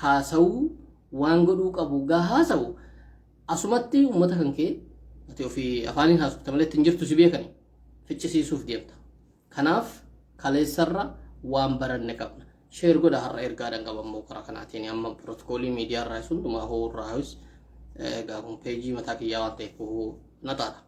haasawuu waan godhuu qabu gaa haasawu asumatti uummata kan kee ati ofii afaaniin haasofta malee ittiin jirtu si beekani ficcisiisuuf deemta. Kanaaf kaleessarra waan baranne qabna. Share godha har'a ergaadhaan qaba immoo karaa kanaatiin amma pirootokoolii miidiyaa irraa hundumaa hoo irraa hawis egaa kun peejii mataa kiyyaa waan ta'eef hoo naxaadha.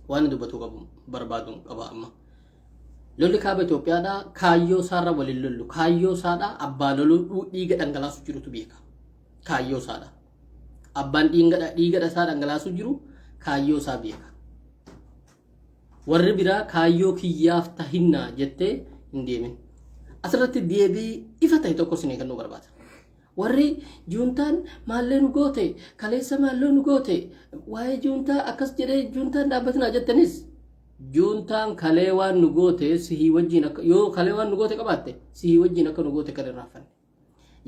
Waan dubbatuu qabu barbaadu qaba amma. Lolli kaaba Itoophiyaadhaa kaayyoo isaarra waliin lollu kaayyoo isaadhaa abbaa loluu dhiiga dhangalaasu jirutu beeka. Kaayyoo isaadha. Abbaan dhiiga isaa dhangalaasu jiru kaayyoo isaa beeka. Warri biraa kaayyoo kiyyaaf tahinnaa jettee hin deemin. Asirratti deebii ifa ta'e tokko isinii kennuu barbaada. Warri juuntaan maallee nu goote, kaleessa maallee nu goote, waa'ee juuntaa akkas jedhee juuntaan dhaabbatinaa jettanis juuntaan kalee waan nu goote sihii wajjin akka yoo kalee waan nu goote qabaatte sihii wajjin akka nu goote kan irraanfanne.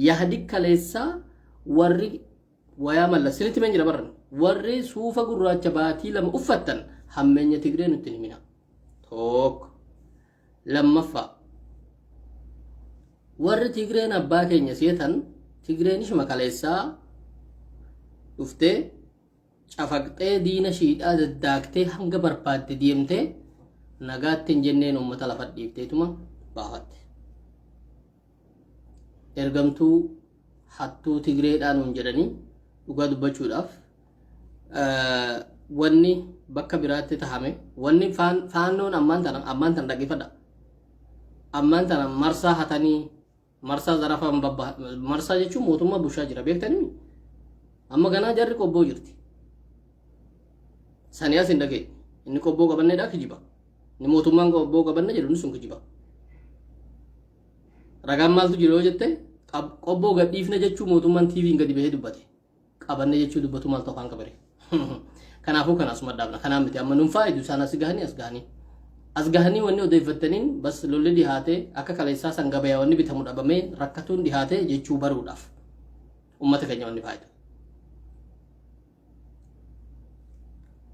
Yahdi kaleessaa warri wayaa mallas sinitti himeen jira barran warri suufa gurraacha baatii 2 uffattan hammeenya Tigree nutti hin himina. Tokko. Lammaffaa. Warri Tigreen abbaa keenya seetan Tigreen ishuma kaleessaa dhuftee cafaqxee diina shiidhaa daddaaktee hanga barbaadde deemtee nagaatti hin jenneen uummata lafa dhiifteetuma baafatte. Ergamtuu hattuu Tigreedhaa nuun jedhanii dhugaa dubbachuudhaaf wanni bakka biraatti tahame wanni faannoon ammaan tana ammaan tana dhaggeeffadha. Ammaan tana marsaa hatanii marsaa zarafan babba marsaa jechuun mootummaa bushaa jira beektanii amma ganaa jarri qobboo jirti. Sanii as hin dhageenye inni qobboo qabanneedha kijiba. Inni mootummaan qobboo qabanne jedhu inni sun kijiba. Ragaan maaltu jira yoo jette qobboo gadhiifne jechuu mootummaan TV'n gadi bahee dubbate. Qabanne jechuu dubbatu maaltu afaan qabare. Kanaafuu kana asuma dhaabna. Kanaan miti amma nun faayidu isaan as gahanii as gahanii. As gahanii wanni odeeffattaniin bas lolli dhihaatee akka kaleessaa san gabayaa wanni bitamu dhabamee rakkatuun dhihaatee jechuu baruudhaaf. Uummata keenya wanni faayidu.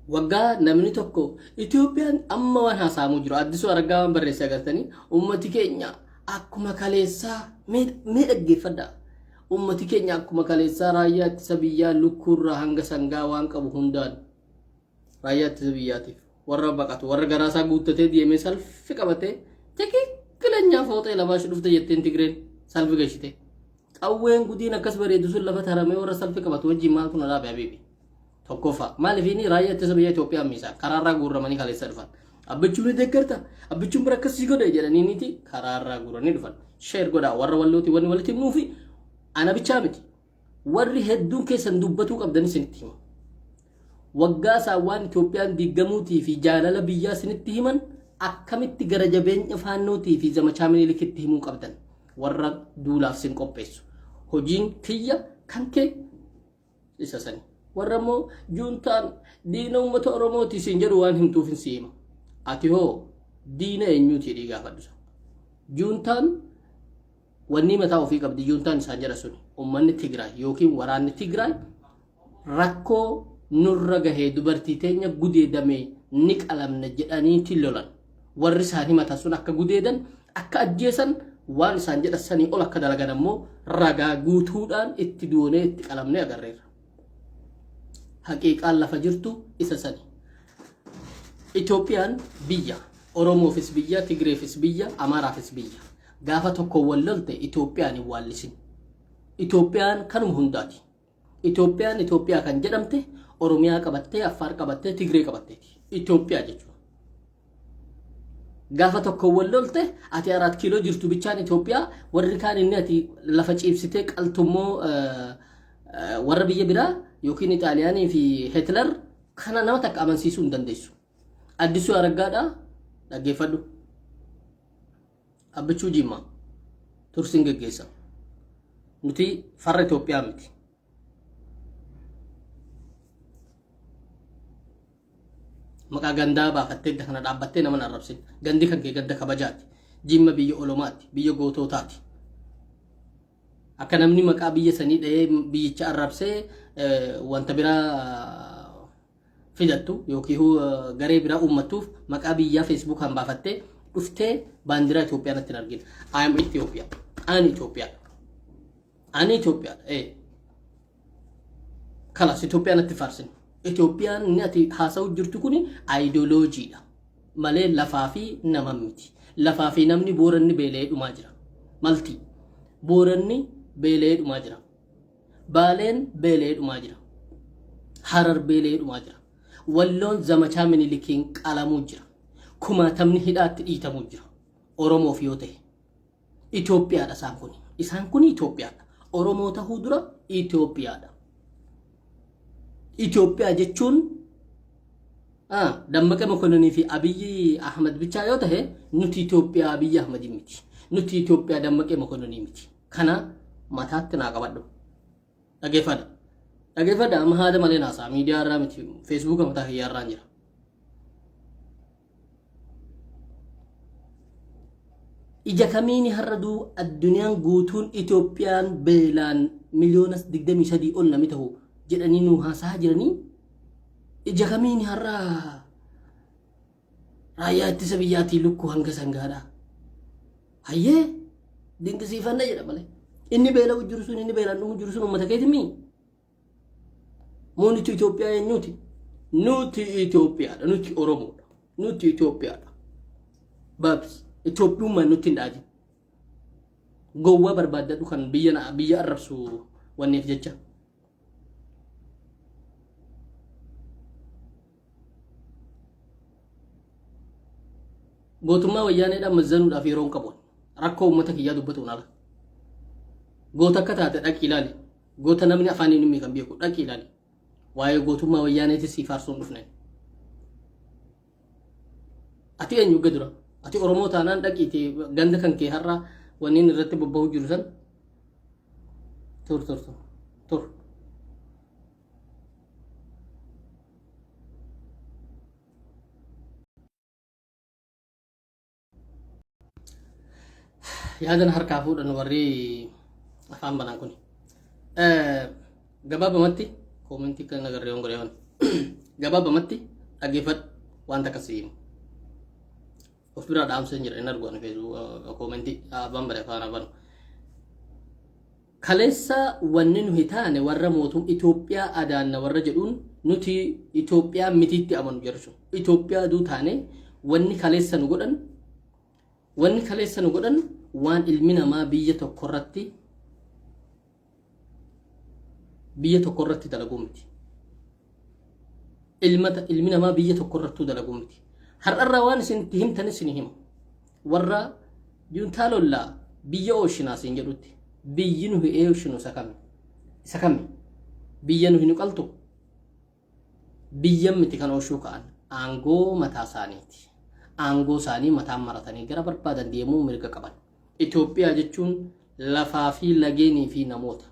Waggaa namni tokko Itoophiyaan amma waan haasa'amuu jiru Addisuu Araggaa waan barreesse agartanii uummati keenya akkuma kaleessaa mee dhaggeeffadhaa. Uummati keenya akkuma kaleessaa raayyaa ittisa biyyaa lukkuurraa hanga sangaa waan qabu hundaan raayyaa ittisa biyyaatiif warra baqatu warra garaasaa guuttatee deemee salfi qabatee tikikilanyaa fooxee labaash dhufte jetteen Tigreen salfi gashite. Qawween gudiin akkas bareedu sun lafa taramee warra salfi qabatu wajjin maaltu na dhaabe habiibi. Tokkoffaa maaliif inni raayyaa ittisa biyya Itoophiyaa miisaan karaarraa guurramanii kaleessa dhufan. Abbichuun ni deeggarta abbichuun bira akkas si godhe jedhanii niti karaarraa guuranii dhufan. Sheer godhaa warra wallooti wanni walitti himnuufi ana bichaa miti. Warri hedduun keessan dubbatuu qabdan isinitti hima. Waggaa isaan waan Itoophiyaan diiggamuutii fi jaalala biyyaa isinitti himan akkamitti gara jabeenya faannootii fi zamachaa minilikitti himuu qabdan. Warra duulaaf sin qopheessu. Hojiin kiyya kan kee isa sani. Warra immoo juuntaan diina uummata Oromooti siin jedhu waan himtuuf hin si hima. Ati hoo diina eenyuuti jedhii gaafadhu isa. Juuntaan wanni mataa ofii qabdi juuntaan isaan jedha suni uummanni Tigraay yookiin waraanni Tigraay rakkoo nurra gahee dubartii teenya gudeedame ni qalamna jedhaniiti lolan. Warri isaan himatan sun akka gudeedan akka ajjeesan waan isaan jedhan sanii ol akka dalagan ammoo ragaa guutuudhaan itti duunee itti qalamnee agarreerra. Haqiiqaan lafa jirtu isa sani. Itoophiyaan biyya. Oromoofis biyya, Tigreefis biyya, Amaaraafis biyya. Gaafa tokko wal lolte Itoophiyaan hin waallisin. Itoophiyaan kanuma hundaati. Itoophiyaan Itoophiyaa kan jedhamte Oromiyaa qabattee, Affaar qabattee, Tigree qabatteeti. Itoophiyaa jechuudha. Gaafa tokko wal lolte ati Araat kiiloo jirtu bichaan Itoophiyaa warri kaan inni ati lafa ciibsitee qaltummoo warra biyya biraa yookiin Ixaaliyaanii fi Hitler kana nama takka amansiisuu hin dandeessu. Addisuu Araggaadhaa dhaggeeffadhu. Abbichuu Jimmaa tursiin geggeessa. Nuti farra Itoophiyaa miti. Maqaa gandaa baafattee kana dhaabbattee nama hin arrabsin. Gandi kan kee ganda kabajaati. Jimma biyya olomaati. Biyya gootootaati. Akka namni maqaa biyya sanii dha'ee biyyicha arrabsee wanta biraa fidattu yookiin garee biraa uummattuuf maqaa biyyaa feesbuukaan baafattee dhuftee baandiraa Itoophiyaa natti hin argin. I am Ethiopia. Ani Itoophiyaa. Ani Itoophiyaadha. Ee. Kalas Itoophiyaan natti faarsin. Itoophiyaan inni ati haasa'u jirtu kuni aayidoloojiidha. Malee lafaa fi nama miti. Lafaa fi namni Booranni beela'ee dhumaa jira. Malti. Booranni beela'ee dhumaa jira. Baaleen beela'ee dhumaa jira. Harar beela'ee dhumaa jira. Walloon zamachaa Minilikiin qalamuu jira. Kumaatamni hidhaatti dhiitamuu jira. Oromoof yoo ta'e. Itoophiyaadha isaan kun. Isaan kun Itoophiyaadha. Oromoo tahuu dura Itoophiyaadha. Itoophiyaa jechuun Dammaqee Mokonninii fi Abiyyi Ahmad bichaa yoo tahe nuti Itoophiyaa Abiyyi Ahmad miti. Nuti Itoophiyaa Dammaqee Mokonninii miti. Kana mataatti naa qabadhu. Dhageeffadha. Dhageeffadha amma haada malee naasaa miidiyaa irraa miti feesbuuka mataa kiyyaa irraan jira. Ija kamiini har'a duu addunyaan guutuun Itoophiyaan beelaan miliyoona 23 ol nami tahu jedhanii nuu haasahaa jiranii ija kamiini har'a raayyaa ittisa biyyaatii lukkuu hanga sangaadha. Hayyee dinqisiifanna jedha malee. Inni beela'u jiru sun inni beelaan dhumu jiru sun uummata keeti mii? Moo nuti Itoophiyaa eenyuuti? Nuti Itoophiyaadha. Nuti Oromoodha. Nuti Itoophiyaadha. Babs Itoophiyummaan nutti hin dhaajin. Gowwaa barbaaddadhu kan biyya biyya arrabsu wanneef jecha. Gootummaa wayyaaneedhaan mazzanuudhaaf yeroo hin qabu. Rakkoo uummata kiyyaa dubbatuun ala. Goota akka taate dhaqi ilaali. Goota namni afaaniin hin kan beeku dhaqi ilaali. Waa'ee gootummaa wayyaaneetis si faarsuun dhufne. Ati eenyu gad dura? Ati Oromoo taanaan dhaqiiti ganda kan kee har'a wanniin irratti bobba'uu jiru san tur tur tur tur. Yaadan harkaa fuudhan warri afaan banaan kun. Gabaabamatti koomentii kan agarree yoon godhe gabaabamatti dhaggeeffadhu waan takka si himu. Of biraa dhaamsa hin jira hin argu ani feesbuuk koomentii abbaan bare afaan afaan. Kaleessa wanni nuhi taane warra mootum Itoophiyaa adaanna warra jedhuun nuti Itoophiyaa mitiitti amanu jarri sun. Itoophiyaa aduu taane wanni kaleessa nu godhan wanni kaleessa nu godhan waan ilmi namaa biyya tokkorratti biyya tokkorratti dalaguu miti. Ilma ilmi namaa biyya tokkorrattuu dalaguu miti. Har'arraa waan isin itti himtan isin hima. Warra juntaa lollaa biyya ooshinaa siin jedhutti biyyi nuhi eoshinu isa kami? Isa kami? Biyya nuhi nu qaltu? Biyya miti kan ooshuu ka'an aangoo mataa isaaniiti. Aangoo isaanii mataan maratanii gara barbaadan deemuu mirga qaban. Itoophiyaa jechuun lafaa fi lageenii fi namoota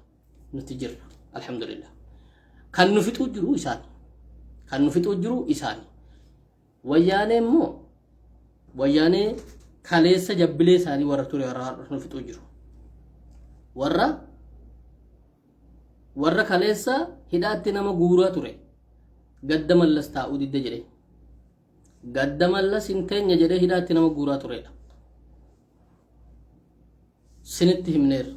nuti jirra. Alhamdulillah. Kan nu fixuu jiru isaani. Kan nu fixuu jiru isaani. Wayyaanee immoo wayyaanee kaleessa jabbilee isaanii warra ture warra har'a nu fixuu jiru. Warra warra kaleessa hidhaatti nama guuraa ture. Gadda Mallas taa'uu didde jedhee. Gadda Mallas hin teenya jedhee hidhaatti nama guuraa turedha. Sinitti himneerra.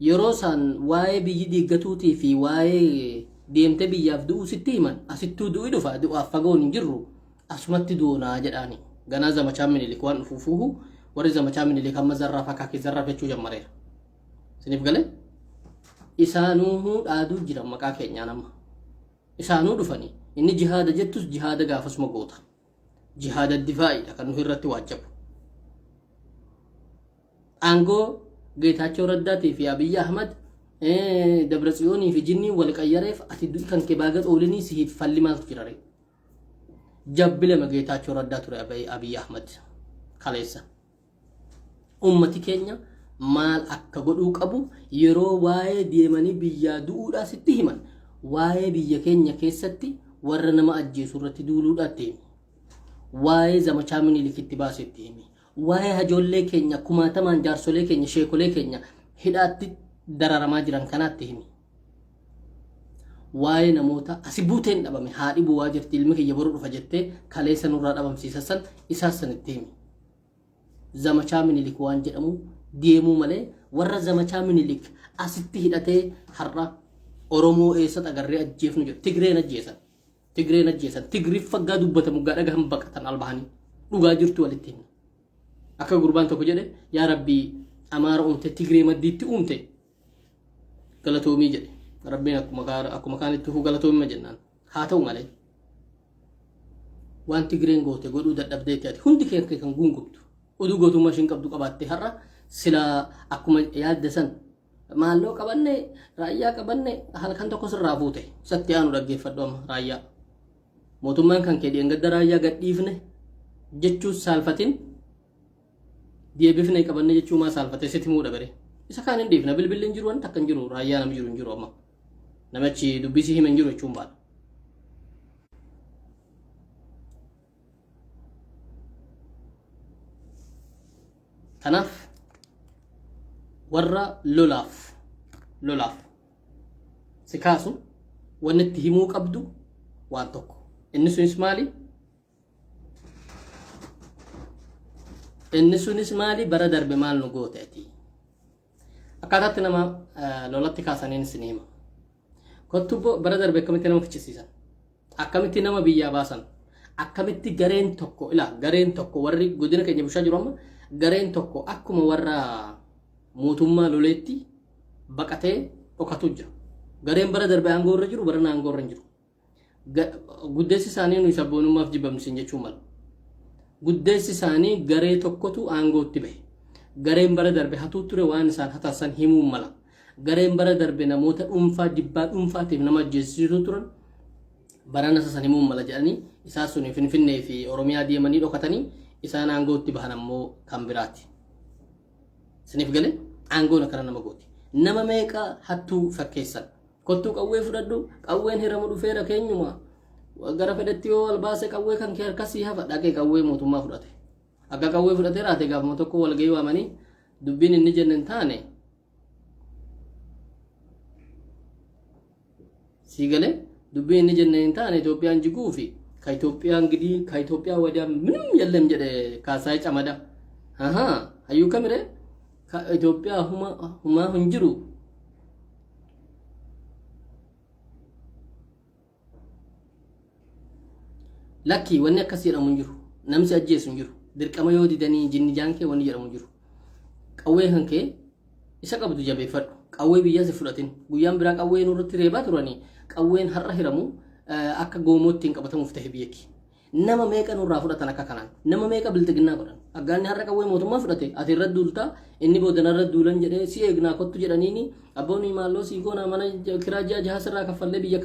Yeroo isaan waa'ee biyyi diiggatuutii fi waa'ee deemtee biyyaaf du'uu sitti himan asittuu du'i dhufa du'aaf fagoon hin jirru asumatti duunaa jedhaani. Ganaa zamachaa Minilik waan dhufuufuuhu warri zamachaa Minilik amma zarraaf akaakii zarraaf jechuu jammareera. Isiniif galee? Isaanuuhuu dhaaduu jiran maqaa keenyaan amma. Isaanuu dhufanii inni jihaada jettus jihaada gaafasuma goota. Jihaada difaa'iidha kan nu irratti waajjabu. Aangoo Geetaachoo Raddaatii fi Abiyyi Ahmad Dabratsiyoonii fi jinniin wal qayyareef ati du'i kan kee baaga xoolinii sihiif falli maaltu jira ree? Jabbi lama Geetaachoo Raddaa ture Abiyyi Ahmad kaleessa. Ummati keenya maal akka godhuu qabu yeroo waa'ee deemanii biyyaa du'uudhaa sitti himan waa'ee biyya keenya keessatti warra nama ajjeesu irratti duuluudhaa itti himi. Waa'ee zamachaa Minilik itti baase itti himi. Waa'ee hajoollee keenya kumaatamaan jaarsolee keenya sheekolee keenya hidhaatti dararamaa jiran kanaatti himi. Waa'ee namoota asi buuteen dhabame haadhi bu'aa jirti ilmi kiyya boru dhufa jettee kaleessa nurraa dhabamsiisa san isaas san itti himi. Zamachaa Minilik waan jedhamu deemuu malee warra zamachaa Minilik asitti hidhatee har'a Oromoo eessatti agarree ajjeefnu jedhu. Tigreen ajjeesan. Tigreen ajjeesan. Tigriif faggaa dubbatamu gaa dhagahan baqatan albahanii. Dhugaa jirtu walitti himna. Akka gurbaan tokko jedhe, yaa Rabbii, Amaara uumte, Tigree maddiitti uumte, galatoomii jedhe. Rabbiin akkuma kaanitti huu galatoomima jennaan. Haa ta'u malee waan Tigreen goote godhuu dadhabdeetti ati hundi kee kan gungumtu. Oduu gootummaa ishiin qabdu qabaatte har'a silaa akkuma yaadde san maalloo qabanne, raayyaa qabanne, halkan tokko sirraa fuute. Satti aanu dhaggeeffadhu amma raayyaa. Mootummaan kan kee dheengadda raayyaa gadhiifne jechuun saalfatin, deebifne qabanne jechuu maa saalfate sitti himuu dhabere. Isa kaan hin dhiifna, bilbilli hin jiru, wanta akka hin jiru, raayyaa namni jiru hin jiru amma. Namichi dubbisii hima hin jiru jechuun baala. Kanaaf warra lolaaf si kaasu wanni itti himuu qabdu waan tokko. Inni sunis maali? Inni sunis maali? Bara darbe maal nu goote ati? Akkaataatti nama lolatti kaasaniin isin hima. Kottu bara darbe akkamitti nama fichisiisan? Akkamitti nama biyyaa baasan? Akkamitti gareen tokko, ilaa, gareen tokko warri godina keenya bulchaa jiru amma gareen tokko akkuma warra mootummaa loleetti baqatee dhokatu jira. Gareen bara darbe aangoo irra jiru barana aangoo irra hin jiru. Guddeessi isaanii nuyi sabboonummaaf jibbamsiin jechuun mala. Guddeessi isaanii garee tokkotu aangootti bahe. Gareen bara darbe hatuu ture waan isaan hatasan himuun mala. Gareen bara darbe namoota dhuunfaa jibbaa dhuunfaatiif nama ajjeesisuu turan barana sasan himuun mala jedhanii isaan sun Finfinnee fi Oromiyaa deemanii dhokatanii isaan aangootti bahan ammoo kan biraati. Isiniif galee? Aangoon akkana nama gooti. Nama meeqa hattuu fakkeessan. Kottuu qawwee fudhadhu, qawween hiramu dhufeera keenyuma. Gara fedhetti yoo wal baase qawwee kan kee harkasii hafa, dhaqee qawwee mootummaa fudhate. Akka qawwee fudhatee raate gaafuma tokko walgahii waamanii dubbiin inni jenne hin taane sii galee, dubbiin inni jenne hin taane, Itoophiyaan jiguu fi ka Itoophiyaan gidii ka Itoophiyaa wadiyaa ምንም የለም jedhe Kaasaayee Camada. Ahaa, hayyuu kamire ka Itoophiyaa humaa hin jiru. Lakkii, wanni akkas jedhamu hin jiru. Namsi ajjeesu hin jiru. Dirqama yoo didanii jinni jaan kee wanni jedhamu hin jiru. Qawwee kan kee isa qabdu jabeeffadhu. Qawwee biyyaa si fudhatin. Guyyaan biraa qawwee nurratti reebaa turanii qawween har'a hiramu akka goomootti hin qabatamuuf ta'e beeki. Nama meeqa nurraa fudhatan akka kanaan? Nama meeqa bilxiginnaa godhan? Aggaanni har'a qawwee mootummaa fudhate ati irra duultaa, inni booda narra duulan jedhee si eegnaa kottu jedhaniini abboonni maalloo sii goonaa mana kiraa ji'a jaha sirraa kaffallee biyya.